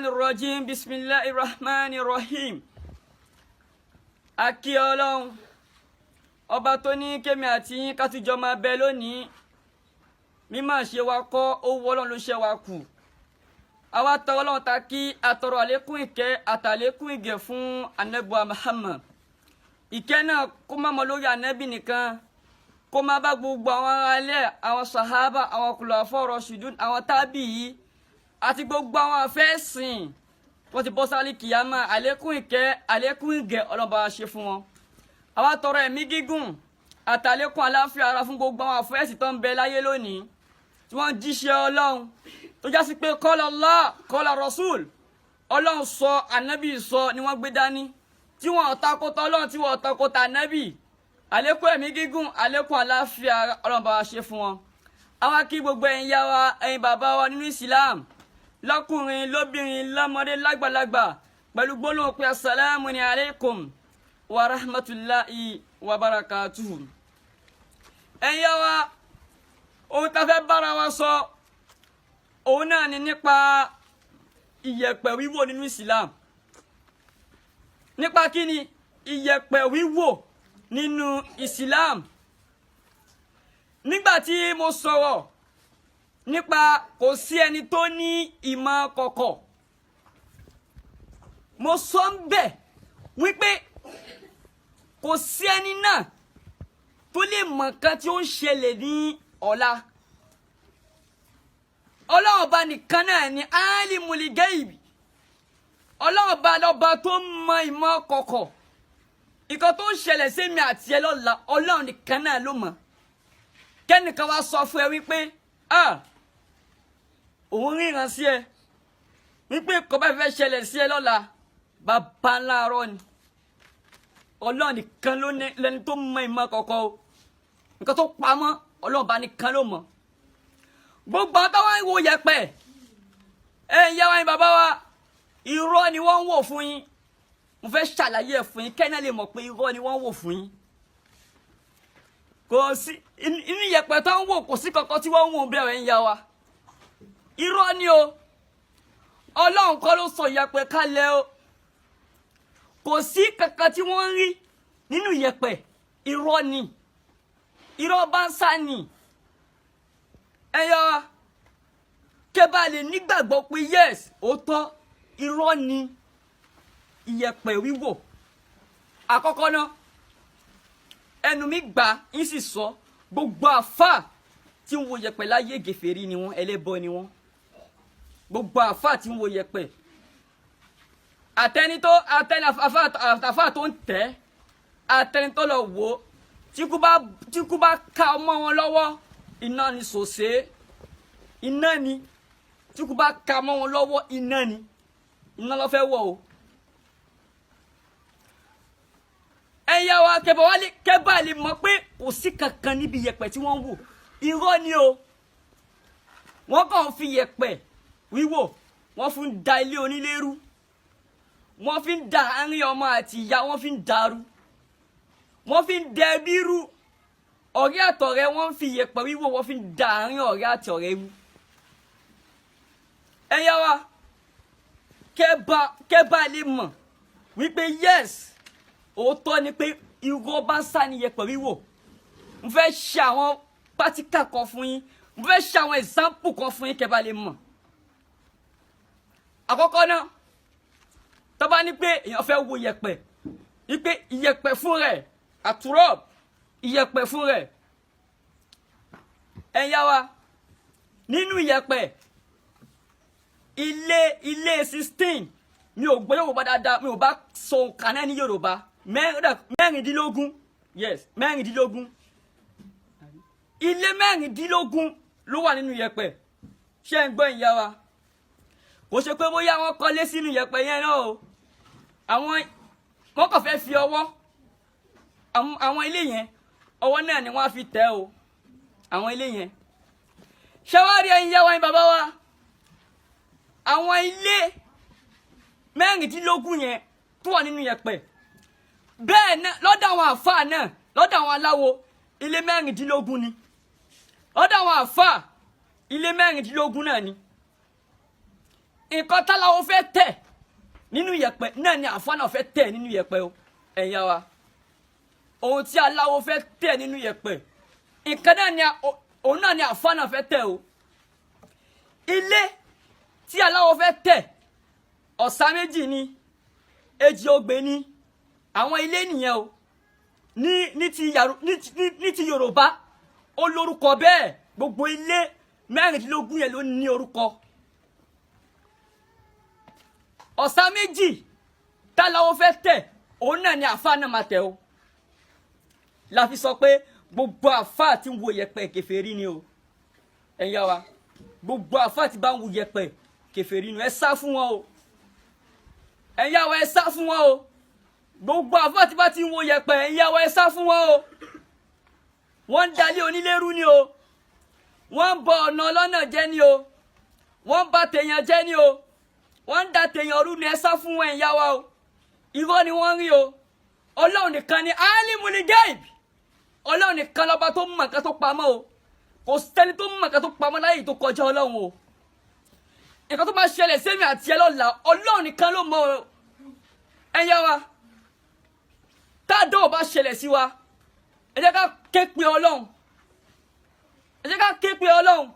Rajim, bismillahir rahmanir rahim. Akí Ọlọ́run ọba tó ní kémi àti yín ká tún jọ máa bẹ lónìí. Mímọ̀ ṣe wa kọ́, ó wọ Ọlọ́run ló ṣe wa kù. Àwa tọrọ Ọlọ́run ta kí atọrọ àlékún ìkẹ́ àtàlékún ìgẹ̀ fún anabuwa Muhammad. Ìkẹ́ náà kó má mọ lórí anabi nìkan, kó má bá gbogbo àwọn ará ilé, àwọn sàhábà, àwọn khulafā rashidun, àwọn tábì yìí àti gbogbo àwọn afẹ́sìn wọ́n ti bọ́ sálí kìyàmá. Àlékún ìkẹ́, àlékún ìgẹ̀, ọlọ́ba ṣe fún wọn. Àwa tọrọ ẹ̀mí gígùn àtàlékún àláfíà ara fún gbogbo àwọn afẹ́sìn tó ń bẹ láyé lónìí, tí wọ́n jíṣẹ́ Ọlọ́run tó já sí pé qala Allah, qala Rasul, Ọlọ́run sọ, ànábì sọ ni wọ́n gbé dání, tí wọ́n takotọ Ọlọ́run, tí wọ́n takotọ ànábì. Àlékún ẹ̀mí gígùn, àlékún àláfíà ara, Ọlọ́run bá wa ṣe fún wọn. Àwa kí gbogbo ẹ̀yin yá wa, ẹ̀yin bàbá wa nínú Islam, lọ́kùnrin, lóbìnrin, lọ́mọdé, lágbàlagbà, pẹ̀lú gbólóhùn pé asalaamu alaykum wa rahmatulahi wa barakatuhu. Ẹ̀yin yá wa, ohun tá a fẹ́ bára wa sọ òun náà ni nípa ìyẹ̀pẹ̀ wíwò nínú Islam. Nípa kí ni? Ìyẹ̀pẹ̀ wíwò nínú Islam. Nígbà tí mo sọ̀rọ̀ nípa kò sí ẹni tó ní ìmọ̀ kọ̀kọ̀, mo sọ ń bẹ̀ wípé kò sí ẹni náà tó lè mọ̀ nǹkan tí ó ń ṣẹlẹ̀ ní ọ̀la. Ọlọ́run Ọba nìkan náà ni alimul gaibi. Ọlọ́run Ọba lọ́ba tó mọ ìmọ̀ kọ̀kọ̀. Ìkan tó ń ṣẹlẹ̀ sí mi àti ẹ lọ́la, Ọlọ́run nìkan náà ló mọ̀. Kẹ́nìkan wá sọ fún ẹ wípé, ah, òun ríran sí ẹ wípé kò bá fẹ́ ṣẹlẹ̀ sí ẹ lọ́la, bàbá ńlá arọ́ ni. Ọlọ́run nìkan ló ní lẹni tó mọ ìmọ̀ kọ̀kọ̀ o. Nǹkan tó pamọ́, Ọlọ́run bá nìkan ló mọ̀. Gbogbo àwọn táwọn ń wo yẹ̀pẹ̀, ẹ ń yá wa ní bàbá wa, irọ́ ni wọ́n ń wò fún yín. Mo fẹ́ ṣàlàyé ẹ̀ fún yín kẹ́nà lè mọ̀ pé irọ́ ni wọ́n ń wò fún yín. Kò sí inú yẹ̀pẹ̀ tó ń wò, kò sí kankan tí wọ́n ń wò bẹ́ẹ̀. Ń yá wa, irọ́ ni o. Ọlọ́run kọ́ ló sọ yẹ̀pẹ̀ kalẹ̀ o. Kò sí kankan tí wọ́n ń rí nínú yẹ̀pẹ̀. Irọ́ ni, irọ́ bá ń sá ni. Ẹ yọ kẹ́ bá lè nígbàgbọ́ pé yes, òótọ́, irọ́ ni ìyẹ̀pẹ̀ wíwò. Àkọ́kọ́ náà, ẹnu mi gbà ń sì sọ, gbogbo àfà tí ń wo yẹ̀pẹ̀ láyé, gèfèrí ni wọ́n, ẹlẹ́bọ ni wọ́n. Gbogbo àfà tí ń wo yẹ̀pẹ̀, àtẹni tó àtẹni àfà tó ń tẹ̀, àtẹni tó lọ wò ó, tí kú bá ká ọmọ wọn lọ́wọ́, iná ni sòsé, iná ni. Tí kú bá ká ọmọ wọn lọ́wọ́, iná ni, iná ló fẹ́ wọ̀ o. Ẹ̀yà wa, kẹbà wálé, kẹbà lè mọ̀ pé kò sí kankan níbi yẹ̀pẹ̀ tí wọ́n ń wò. Irọ́ ni o. Wọ́n kàn fi yẹ̀pẹ̀ wíwò, wọ́n fi ń da ilé onílé rú, wọ́n fi ń da àárín ọmọ àti ìyá, wọ́n fi ń dàrú, wọ́n fi ń dẹbí rú, ọ̀rẹ́ àtọ̀rẹ́. Wọ́n fi yẹ̀pẹ̀ wíwò, wọ́n fi ń da àárín ọ̀rẹ́ àti ọ̀rẹ́ rú. Ẹ̀yà wa, kẹbà lè mọ̀ wípé yes, òótọ́ ni pé irọ́ bá ń sá ní yẹ̀pẹ̀ wíwò. Mo fẹ́ ṣe àwọn practical kan fún yín, mo fẹ́ ṣe àwọn example kan fún yín kẹ́ bá lè mọ̀. Àkọ́kọ́ náà, tó bá ní pé èèyàn fẹ́ wo yẹ̀pẹ̀, wípé ìyẹ̀pẹ̀ fún rẹ̀, àtúrọ̀ ìyẹ̀pẹ̀ fún rẹ̀, ẹ̀yà wa, nínú ìyẹ̀pẹ̀, ilé 16, mi ò gbọ́ Yorùbá dáadáa, mi ò bá sọ òǹkà náà ní Yorùbá, 16, yes, 16, ilé 16 ló wà nínú yẹ̀pẹ̀. Ṣé ń gbọ́, ìyá wa? Kò ṣe pé bóyá wọ́n kọ́lé sínú yẹ̀pẹ̀ yẹn náà o. Àwọn wọ́n kàn fẹ́ fi ọwọ́ àwọn ilé yẹn, ọwọ́ náà ni wọ́n á fi tẹ̀ o, àwọn ilé yẹn. Ṣé wàá rí, ẹ̀yin ìyá wa, ẹ̀yin bàbá wa, àwọn ilé 16 yẹn tó wà nínú yẹ̀pẹ̀, bẹ́ẹ̀ náà lọ́dọ̀ àwọn àfáà náà, lọ́dọ̀ àwọn aláwo, ilé 16 ni. Lọ́dọ̀ àwọn àfáà, ilé 16 náà ni. Nǹkan táláwo fẹ́ tẹ̀ nínú yẹ̀pẹ̀ náà ni àfa náà fẹ́ tẹ̀ nínú yẹ̀pẹ̀ o. Ẹ̀yin wa, ohun tí aláwo fẹ́ tẹ̀ nínú yẹ̀pẹ̀, nǹkan náà ni òun náà ni àfa náà fẹ́ tẹ̀ o. Ilé tí aláwo fẹ́ tẹ̀, ọ̀sà méjì ni, èjì ogbè ni, àwọn ilé nìyẹn o. Ní ti Yorùbá, ó lórúkọ bẹ́ẹ̀. Gbogbo ilé 16 yẹn ló ní orúkọ. Ọ̀sà méjì táláwo fẹ́ tẹ̀, òun náà ni àfa náà máa tẹ̀ o. La fi sọ pé gbogbo àfa tí ń wo yẹ̀pẹ̀, kèfèrí ni o. Ẹ̀yin yá wa, gbogbo àfa tí bá ń wo yẹ̀pẹ̀, kèfèrí ni. Ẹ sá fún wọn o. Ẹ̀yin yá wa, ẹ sá fún wọn o. Gbogbo àfa tí bá ti ń wo yẹ̀pẹ̀, ẹ̀yin yá wa, ẹ sá fún wọn o. Wọ́n ń dalé onílérú ni o. Wọ́n ń bọ ọ̀nà ọlọ́nà jẹ́ ni o. Wọ́n ń bà tèèyàn jẹ́ ni o. Wọ́n ń da tèèyàn rú ni. Ẹ sá fún wọn, ẹ̀yin yá wa o. Irọ́ ni wọ́n ń rí o. Ọlọ́run nìkan ni alimul gaib. Ọlọ́run nìkan lọ́ba tó mọ̀ nǹkan tó pamọ́ o. Kò sẹ́ni tó mọ̀ nǹkan tó pamọ́ láyé tó kọjá Ọlọ́run o. Nǹkan tó máa ṣẹlẹ̀ sẹ́mi àti ẹ lọ́la, Ọlọ́run nìkan ló mọ̀ o. Ẹ̀yin yá wa, tádọ́ ò bá ṣẹlẹ̀ sí wa, ẹ jẹ́ ká ké pe Ọlọ́run. Ẹ jẹ́ ká ké pe Ọlọ́run.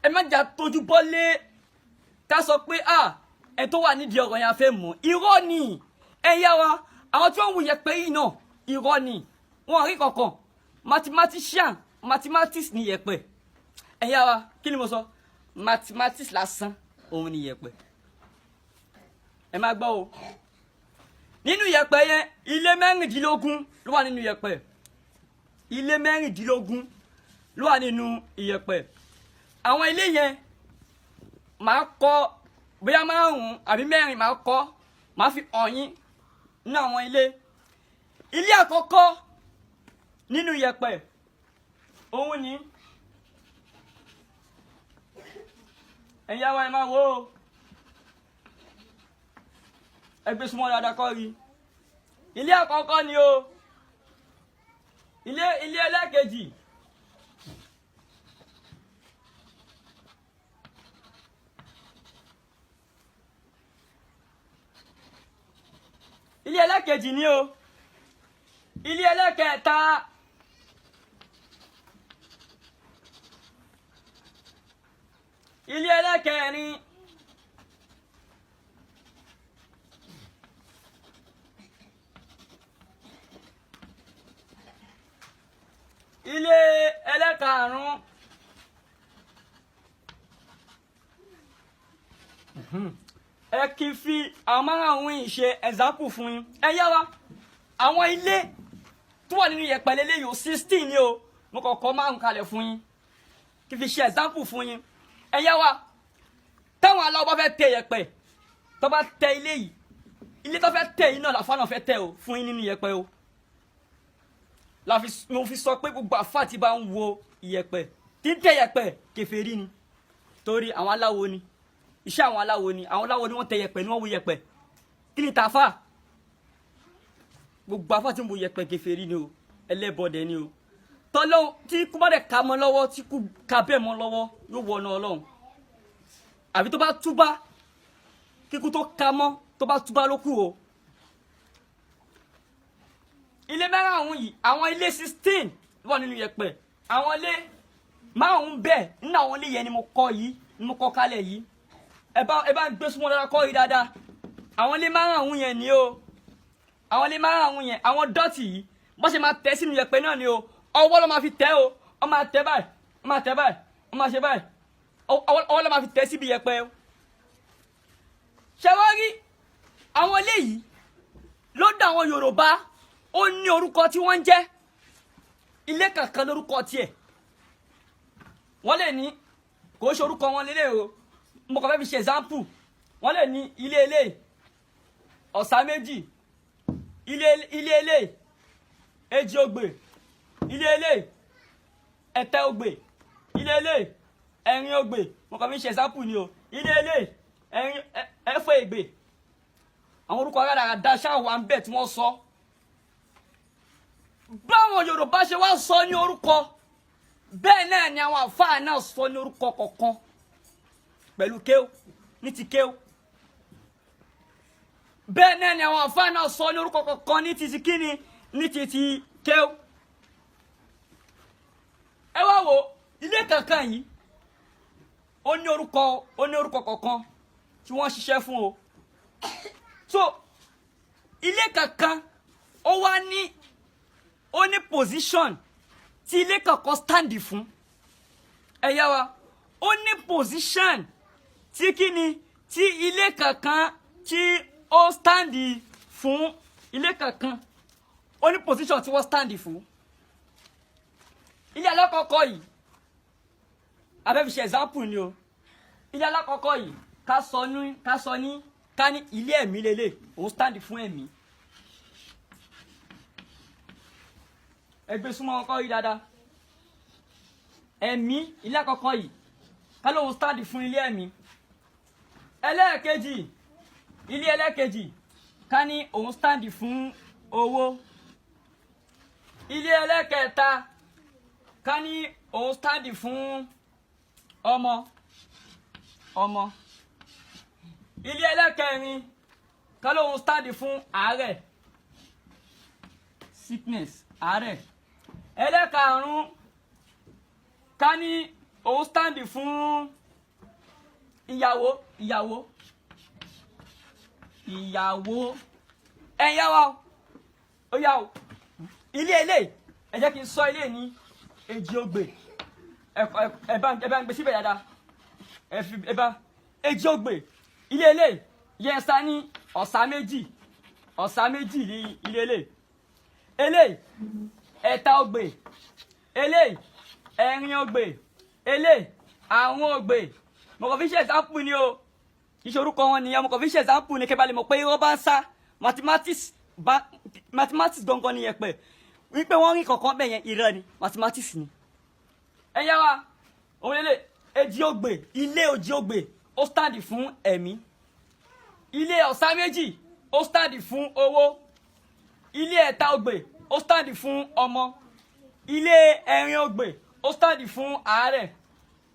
Ẹ má jà tójú bọ́lé ká sọ pé à ẹ tó wà nídìí ọ̀rọ̀ yẹn a fẹ́ mọ̀. Irọ́ ni. Ẹ̀yin yá wa, àwọn tí wọ́n ń wù yẹ̀pẹ̀ yìí náà, irọ́ ni, wọn rí kankan. Mathematician, mathematics ni yẹ̀pẹ̀. Ẹ̀yin yá wa, kí ni mo sọ? Mathematics lásán òun ni yẹ̀pẹ̀. Ẹ má gbọ́ o. Nínú yẹ̀pẹ̀ yẹn, ilé 16 ló wà nínú yẹ̀pẹ̀. Ilé 16 ló wà nínú ìyẹ̀pẹ̀. Àwọn ilé yẹn, màá kọ́ bóyá márùn-ún àbí mẹ́rin, màá kọ́, màá fi hàn yín nínú àwọn ilé. Ilé àkọ́kọ́ nínú yẹ̀pẹ̀ òun ni. Ẹ̀yin yá wa, ẹ máa wò ó. Ẹ gbé súnmọ́ dáadáa kọ́ rí. Ilé àkọ́kọ́ ni o. Ilé ẹlẹ́kejì, ilé ẹlẹ́kejì ni o. Ilé ẹlẹ́kẹta, ilé ẹlẹ́kẹrin, ilé ẹlẹ́karùn-ún, ẹ kì í fi àwọn márààrún yìí ṣe example fún yín. Ẹ yá wa, àwọn ilé tó wà nínú yẹ̀pẹ̀ lélẹ́yìí o, 16 ni o. Mo kàn kọ́ márùn kalẹ̀ fún yín kí fi ṣe example fún yín. Ẹ yá wa, táwọn aláwọ̀ bá fẹ́ tẹ yẹ̀pẹ̀, tó bá tẹ ilé yìí, ilé tó fẹ́ tẹ yìí náà làfáà náà fẹ́ tẹ o fún yín nínú yẹ̀pẹ̀ o. La fi mo fi sọ pé gbogbo àfáà tí bá ń wo ìyẹ̀pẹ̀, tí ń tẹ yẹ̀pẹ̀, kèfèrí ni, torí àwọn aláwo ni, iṣẹ́ àwọn aláwo ni. Àwọn aláwo ni wọ́n tẹ yẹ̀pẹ̀, ni wọ́n wo yẹ̀pẹ̀. Kí ni tàfà? Gbogbo àfáà tí ń wo yẹ̀pẹ̀, kèfèrí ni o, ẹlẹ́bọdẹ ni o. Tọ́lọ́ tí kú bá dẹ̀ ka mọ́ lọ́wọ́, tí kú ka bẹ́ẹ̀ mọ́ lọ́wọ́, yóò wọ ọ̀nà Ọlọ́run. Àbí tó bá túbá, kíkú tó ka mọ́, tó bá túbá ló kù o. Ilé márààrún yìí, àwọn ilé 16 wà nínú yẹ̀pẹ̀. Àwọn ilé márùn-ún bẹ́ẹ̀ nínú àwọn ilé yẹn ni mo kọ́ yìí, ni mo kọ́ kálẹ̀ yìí. Ẹ bá ń gbé súnmọ́ dáadáa kọ́ yìí dáadáa. Àwọn ilé márààrún yẹn ni o. Àwọn ilé márààrún yẹn, àwọn dọ́tì yìí, bó ṣe máa tẹ̀ sínú yẹ̀pẹ̀ náà ni o. Ọwọ́ ló máa fi tẹ̀ o. Ọ máa tẹ̀ báyìí, ọ máa tẹ̀ báyìí, ọ máa ṣe báyìí. Ọwọ́ ló máa fi tẹ̀ síbi yẹ̀pẹ̀ o. Ṣé wá rí àwọn ilé yìí, lọ́dọ̀ àwọn Yorùbá, ó ní orúkọ tí wọ́n ń jẹ́. Ilé kankan lórúkọ tiẹ̀. Wọ́n lè ní, kò ṣe orúkọ wọn lélẹ̀ o, mo kàn fẹ́ fi ṣe example. Wọ́n lè ní ilé ilé ọ̀sà méjì, ilé ilé èjì ogbè, ilé ilé ẹ̀tẹ́ ogbè, ilé ilé ẹ̀rin ogbè. Mo kàn fi ṣe example ni o. Ilé ilé ẹ̀rin ẹ̀fọ́ ègbè. Àwọn orúkọ rádaràda ṣáà wà ń bẹ̀ tí wọ́n sọ. Báwọn Yorùbá ṣe wá sọ ní orúkọ, bẹ́ẹ̀ náà ni àwọn àfáà náà sọ ní orúkọ kọ̀ọ̀kan pẹ̀lú kéw. ní ti kéw. Bẹ́ẹ̀ náà ni àwọn àfáà náà sọ ní orúkọ kọ̀ọ̀kan ní ti kíni, ní ti kéw. Ẹ wá wo ilé kankan yìí, ó ní orúkọ, ó ní orúkọ kọ̀ọ̀kan tí wọ́n ṣiṣẹ́ fún o. So ilé kankan ó wá ní, ó ní position tí ilé kankan stand fún. Ẹ yá wa, ó ní position tí kíni, tí ilé kankan tí ó stand fún. Ilé kankan ó ní position tí wọ́n stand fún. Ilé alákọ̀ọ́kọ́ yìí, a fẹ́ fi ṣe example ni o. Ilé alákọ̀ọ́kọ́ yìí, ká sọ ní ká ní ilé ẹ̀mí lélẹ̀, òun stand fún ẹ̀mí. Ẹgbẹ́ súnmọ́ ọkọ yìí dáadáa. Ẹ̀mí, ilé àkọ́kọ́ yìí, ká lóun stand fún ilé ẹ̀mí. Ẹlẹ́ẹ̀kejì, ilé ẹlẹ́ẹ̀kejì, ká ní òun stand fún owó. Ilé ẹlẹ́ẹ̀kẹta, ká ní òun stand fún ọmọ ọmọ. Ilé ẹlẹ́ẹ̀kẹrin, ká lóun stand fún àárẹ̀, sickness, àárẹ̀. Ẹlẹ́ẹ̀karùn-ún, ká ní òun stand fún ìyàwó, ìyàwó, ìyàwó. Ẹ̀yà wa, ó yá o. Ilé ilé, ẹ jẹ́ kí n sọ ilé ní èjì ogbè. Ẹ bá ń gbé síbẹ̀ dáadáa. Ẹ fi ẹ bá èjì ogbè. Ilé ilé yẹn sá ní ọ̀sá méjì, ọ̀sá méjì ní ilé ilé. Ilé ẹ̀ta ogbè, ilé ẹ̀rin ogbè, ilé àrún ogbè. Mo kàn fi ṣe example ni o, kì í ṣe orúkọ wọn nìyẹn. Mo kàn fi ṣe example ni kẹ́ bá lè mọ̀ pé irọ́ bá ń sá. Mathematics bá mathematics gangan nìyẹn, pẹ̀ wípé wọ́n rí kankan bẹ́ẹ̀ yẹn, irọ́ ni, mathematics ni. Ẹ yá wa, òun lélẹ̀ èjì ogbè. Ilé òjì ogbè, ó stand fún ẹ̀mí. Ilé ọ̀sá méjì, ó stand fún owó. Ilé ẹ̀ta ogbè, ó stand fún ọmọ. Ilé ẹ̀rin ogbè, ó stand fún àárẹ̀.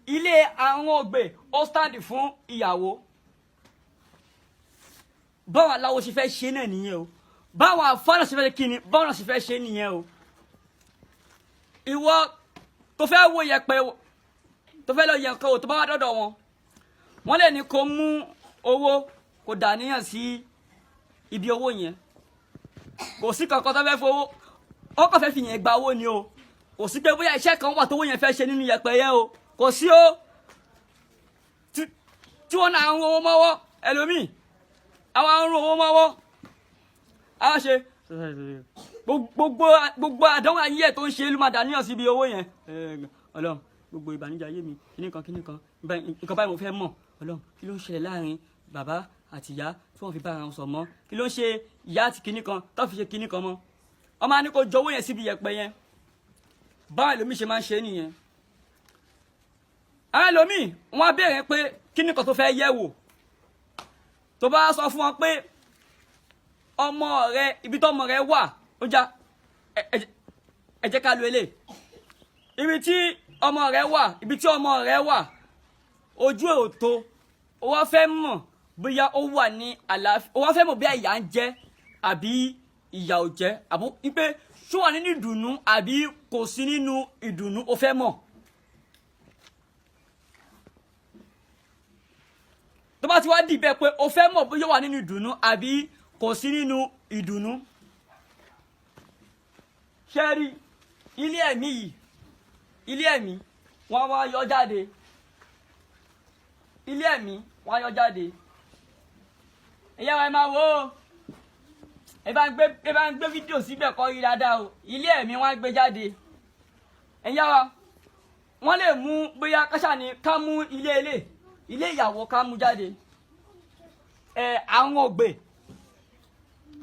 Ilé àrún ogbè, ó stand fún ìyàwó. Báwọn aláwo ṣe fẹ́ ṣe náà nìyẹn o. Báwọn àfáàná ṣe fẹ́ kí ni, báwọn ṣe fẹ́ ṣe nìyẹn o. Ìwọ tó fẹ́ wo yẹpẹ, tó fẹ́ lọ yẹ nǹkan o, tó bá wà dọ́dọ̀ wọn, wọ́n lè ní kó mú owó, kó dà níyàn sí ibi owó yẹn. Kò sí kankan tó fẹ́ fowó, ó kàn fẹ́ fi yẹn gba owó ni o. Kò sí pé bóyá iṣẹ́ kan wà tówó yẹn fẹ́ ṣe nínú yẹpẹ yẹn o, kò sí o. Tí wọ́n náà ń owó mọ́wọ́ ẹlòmíì, àwọn ń owó mọ́wọ́, á ṣe gbogbo gbogbo àdánwò ayé ẹ̀ tó ń ṣe ló máa dàníyàn síbi owó yẹn. Ọlọ́run, gbogbo ìbànújẹ́ ayé mi, kíní kan kíní kan, nǹkan báyìí mo fẹ́ mọ̀. Ọlọ́run, kí ló ń ṣẹlẹ̀ láàrin bàbá àti ìyá tí wọ́n fi bá ara wọn sọ mọ́? Kí ló ń ṣe ìyá àti kíní kan tó fi ṣe kíní kan mọ́? Ọmọ á ní kó jọ owó yẹn síbi yẹ̀pẹ̀ yẹn. Báwọn ẹlòmíì ṣe máa ń ṣe nìyẹn. Àwọn ẹlòmíì, wọ́n á béèrè pé kíní kan tó fẹ́ yẹ̀ wò. Tó bá sọ fún wọn pé ọmọ rẹ, ibi tó ọmọ rẹ wà, ó já. Ẹ jẹ́ ká lo eléyìí. Ibi tí ọmọ rẹ wà, ibi tí ọmọ rẹ wà, ojú ẹ̀ ò tó. Ó wá fẹ́ mọ̀ bóyá ó wà ní àlàáfíà, ó wá fẹ́ mọ̀ bóyá ìyà ń jẹ àbí ìyà ò jẹ, àbó wípé ṣó wà nínú ìdùnnú àbí kò sí nínú ìdùnnú, ó fẹ́ mọ̀. Tó bá ti wá dì bẹ́ẹ̀ pé ó fẹ́ mọ̀ bóyá ó wà nínú ìdùnnú àbí kò sí nínú ìdùnnú, ṣé rí ilé ẹ̀mí yìí, ilé ẹ̀mí wọ́n wá yọ jáde, ilé ẹ̀mí wọ́n á yọ jáde. Ẹ̀yà wa, ẹ máa wò ó. Ẹ bá ń gbé fídíò síbẹ̀ kọ́ rí dáadáa o. Ilé ẹ̀mí wọ́n á gbé jáde. Ẹ̀yà wa, wọ́n lè mú bóyá káṣá ni ká mú ilé ilé ilé ìyàwó ká mú jáde. Ẹ àrùn ògbè,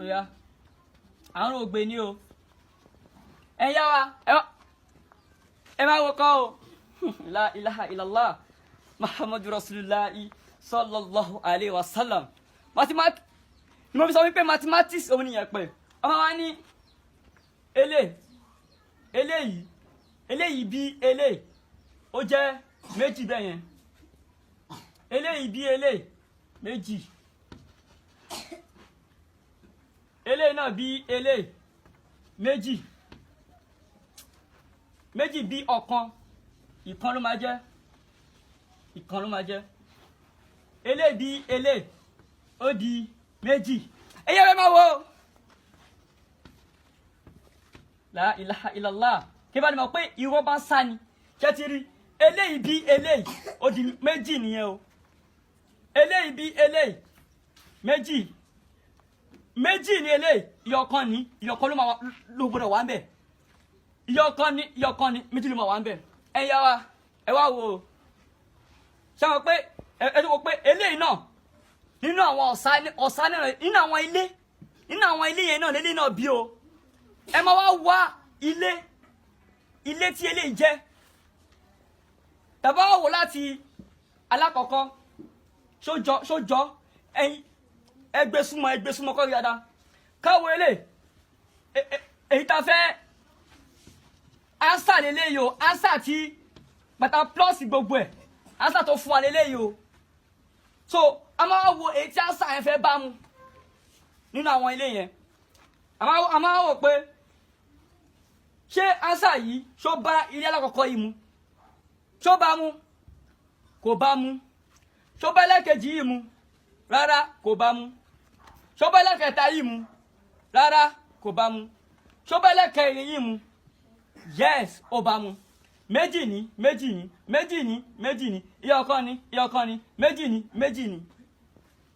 ọ̀yà àrùn ògbè ni o. Ẹ̀yà wa, ẹ máa wò kọ́ o. La ilaha illallah Muhammadu Rasulillahi sallallahu alayhi wa sallam. Mathematics ni mo fi sọ wípé mathematics òun nìyẹn pé ọmọ wa ní eléyìí, eléyìí bí eléyìí, ó jẹ́ méjì bẹ́ẹ̀ yẹn. Eléyìí bí eléyìí, Méjì. Eléyìí náà bí eléyìí, méjì. Méjì bí ọ̀kan, ìkan ló máa jẹ́, ìkan ló máa jẹ́. Eléyìí bí eléyìí, ó di méjì. Ẹyẹ bẹ́ẹ̀ máa wo la ilaha illallah. Kí bá ní mọ̀ pé irọ́ bá ń sá ni. Ṣé ti rí? Eléyìí bí eléyìí, ó di méjì nìyẹn o. Eléyìí bí eléyìí, méjì. Méjì ni eléyìí, ìyọkan ni, ìyọkan ló máa ló gbọ́dọ̀ wà ń bẹ̀. Ìyọkan ni, ìyọkan ni, méjì ló máa wà ń bẹ̀. Ẹ yá wa, ẹ wá wo o. Ṣé wọn pé ẹ tó wọ pé eléyìí náà nínú àwọn ọ̀sá ọ̀sá náà, nínú àwọn ilé, nínú àwọn ilé yẹn náà lélẹ́yìí náà bí o. Ẹ máa wá wá ilé, ilé tí eléyìí jẹ́. Tàbá wò láti alákọ̀ọ́kọ́, sójọ sójọ ẹyin, ẹgbẹ́ súnmọ́, ẹgbẹ́ súnmọ́ kọ́ dáadáa. Káwọ ilé èyí tá a fẹ́ answer lélẹ́yìí o. Answer tí bàtà plus gbogbo ẹ̀, answer tó fún wa lélẹ́yìí o. So a máa wo èyí tí answer yẹn fẹ́ bá mu nínú àwọn ilé yẹn. A máa wò pé ṣé answer yìí ṣó bá ilé alákọ̀ọ́kọ́ yìí mu? Ṣó bá mu? Kò bá mu. Ṣó bá ẹlẹ́kejì yìí mu? Rárá, kò bá mu. Ṣó bá ẹlẹ́kẹta yìí mu? Rárá, kò bá mu. Ṣó bá ẹlẹ́kẹrin yìí mu? Yes, ó bá mu. Méjì ní, méjì ní, méjì ní, méjì ní, ìyọ̀kan ní, ìyọ̀kan ní, méjì ní, méjì ní.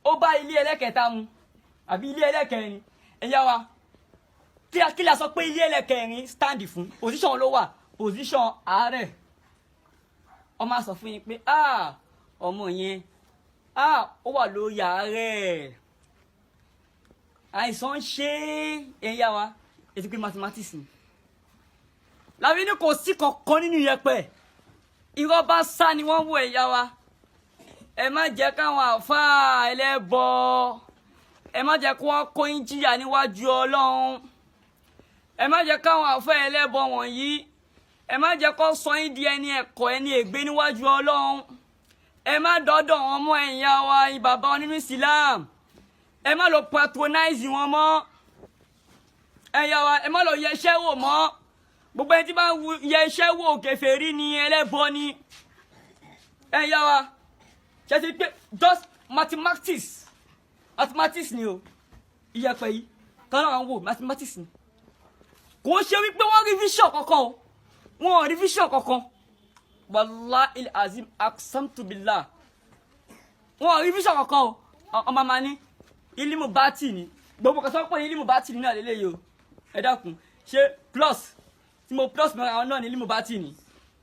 Ó bá ilé ẹlẹ́kẹta mu àbí ilé ẹlẹ́kẹrin? Ẹ̀yà wa, kí la sọ pé ilé ẹlẹ́kẹrin stand fún? Position ló wà, position àárẹ̀. Ọmọ á sọ fún yín pé, ah, ọmọ yẹn, ah, ó wà lórí àárẹ̀, àìsàn ń ṣe é. Ẹ̀yà wa, ètò pé mathematics ni làbí ní kò sí kankan nínú yẹpẹ̀. Irọ́ bá sá ni wọ́n wọ. Ẹ̀yà wa, ẹ má jẹ́ káwọn àáfàá ẹlẹ́bọ, ẹ má jẹ́ kí wọ́n kó yín jìyà níwájú Ọlọ́run. Ẹ má jẹ́ káwọn àáfàá ẹlẹ́bọ wọ̀nyí, ẹ má jẹ́ kó sọ yín di ẹni ẹ̀kọ́, ẹni ègbé níwájú Ọlọ́run. Ẹ má dọ́dọ̀ wọn mọ́. Ẹ̀yà wa, bàbá wọn nínú Islam, ẹ má lọ patronize wọn mọ́. Ẹ̀yà wa, ẹ má lọ yẹ iṣẹ́ wò mọ́. Gbogbo ẹni tí bá ń yẹ iṣẹ́ wò, kèfèrí ni, ẹlẹ́bọ ni. Ẹ̀yà wa, ṣe ti pé just mathematics, mathematics ni o. Iyẹ̀pẹ̀ yìí kan náà ń wò, mathematics ni. Kò ń ṣe wípé wọ́n rí vision kankan o. Wọ́n ò rí vision kankan. Wallahi azim, aqsamtu billah, wọ́n ò rí vision kankan o. Ọmọ máa ní ilimu báàtì ni. Gbogbo kan sọ pé ilimu báàtì ní náà lélẹ́yìí o. Ẹ dákun, ṣé plus tí mo plus mọ́ra àwọn náà ní ilimu báàtì ni?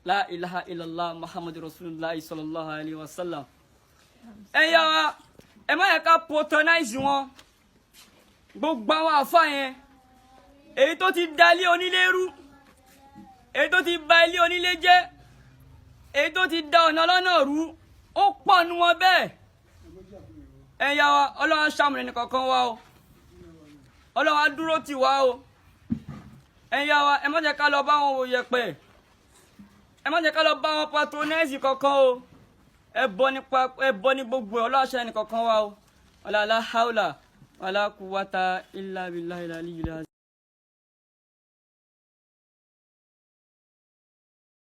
La ilaha illallah Muhammadu Rasulullah sallallahu alayhi wa sallam. Ẹ yá wa, ẹ má yẹ ká patronize wọn. Gbogbo àwọn àfa yẹn, èyí tó ti da ilé onílé rú, èyí tó ti ba ilé onílé jẹ́, èyí tó ti da ọ̀nà ọlọ́nà rú, ó pọ̀ nu wọn bẹ́ẹ̀. Ẹ yá wa, Ọlọ́run á ṣàmùlẹ̀ nìkankan wa o. Ọlọ́run á dúró tì wá o. Ẹ yá wa, ẹ má jẹ́ ká lọ bá wọn wò yẹ̀pẹ̀. Ẹ má jẹ́ ká lọ bá wọn patronize kankan o. Ẹ bọ́ nípa, ẹ bọ́ ní gbogbo ẹ̀. Ọlọ́run á ṣe ẹnìkankan wa o. Wala la hawla wala quwwata illa billahi al-aliyyil azim.